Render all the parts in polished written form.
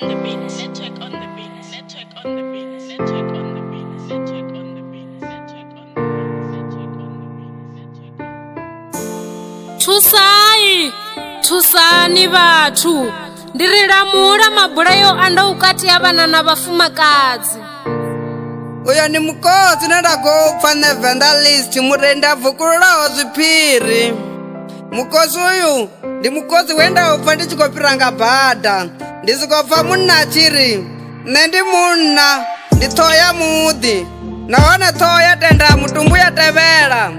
on the beat. Network on the beat. Network on the beat. Network on the beat. Network on the beat. Network on the beat. Network on the beat. Network on the beat. Thusai, thusani vhathu. Ndi ri lamula mabulayo a ndau kati ha vhana na vhafumakadzi. Uyo ndi mukosi une nda khou pfa nṋe Venḓa list murendi a bvukululaho zwiphiri. Mukosi uyu ndi mukosi we nda u pfa ndi tshi khou fhira nga bada ndi sokou pfa munna a tshi ri nṋe ndi munna ndi ṱhoho ya muḓi nahone ṱhoho ya tenda mutumbu ya tevhela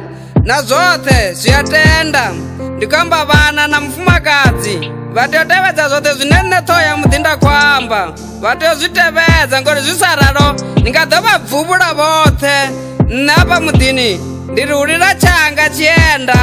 na zwoṱhe zwi a tenda ndi khou amba vhana na mufumakadzi vha tea u tevhedza zwoṱhe zwine nṋe ṱhoho ya muḓi nda khou amba vha tea u zwi tevhedza ngori zwi sa ralo ndi nga ḓo vha bvuvhula vhoṱhe nṋe hafha muḓini ndi ri hu lila tshanga tshienda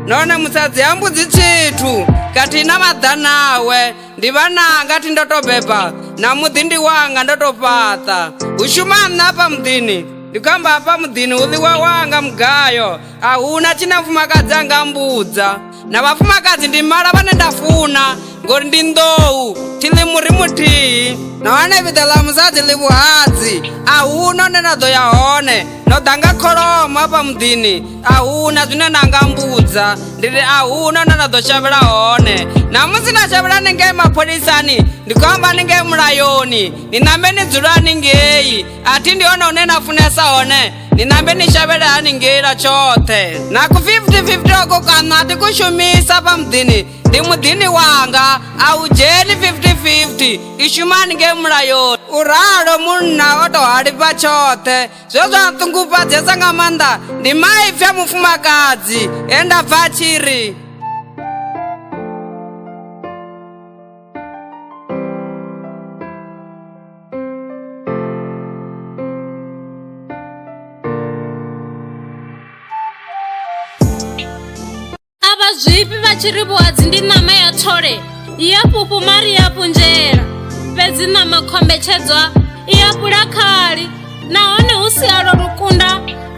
nahone musadzi ha mbudzi tshithu khathihi na maḓana awe ndi vhananga thi ndo to beba na muḓi ndi wanga ndo to fhaṱa hu shuma nṋe hafha muḓini ndi khou amba hafha muḓini hu ḽiwa wanga mugayo a huna tshine mufumakadzi a nga mbudza na vhafumakadzi ndi mala vhane nda funa ngori ndi nḓou thi ḽi muri muthihi nahone vhiḓa ḽa musadzi ḽi vhuhadzi a huna hune na ḓo ya hone no ḓa nga kholomo hafha muḓini a huna zwine na nga mbudza ndi ri a huna hune na ḓo shavhela hone na musi na shavhela haningei mapholisani ndi khou amba haningei mulayoni ni nambe ni dzula haningei a thi ndi hone hune na funesa hone ni nambe ni shavhele haningei lwa tshoṱhe na ku 50-50 oko kana a thi ku shumisa hafha muḓini ndi muḓini wanga a u dzheni 50-50 i shuma haningei mulayoni u ralo munna o tou halifha tshoṱhe zwe zwa nṱungufhadzesa nga maanḓa ndi maipfi a mufumakadzi e nda pfa a tshi ri A vha zwifhi vha tshi ri vhuhadzi ndi ṋama ya thole i ya fhufhu mari ya fhunzhela fhedzi ṋama khombetshedzwa i ya fhula khali nahone hu si alwo lukunda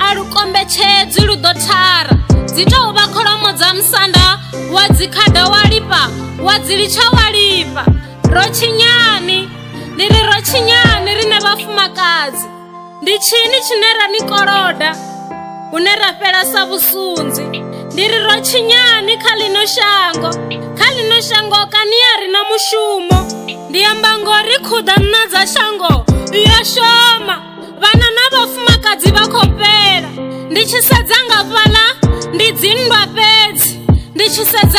a lu kombetshedzwi lu ḓo thara dzi tou vha kholomo dza musanda wa dzi khada wa lifha wa dzi litsha wa lifha ro tshinyani ndi ri ro tshinyani riṋe vhafumakadzi Ndi tshini tshine ra ni koloda hune ra fhela sa vhusunzi? Ndi ri ro tshinyani kha ḽino shango? Kha ḽino shango kani a ri na mushumo? Ndi amba ngori khuḓa nṋa dza shango yo shoma, vhana na vhafumakadzi vha khou fhela. Ndi tshi sedza nga fhaḽa ndi dzinndwa fhedzi, ndi tshi sedza.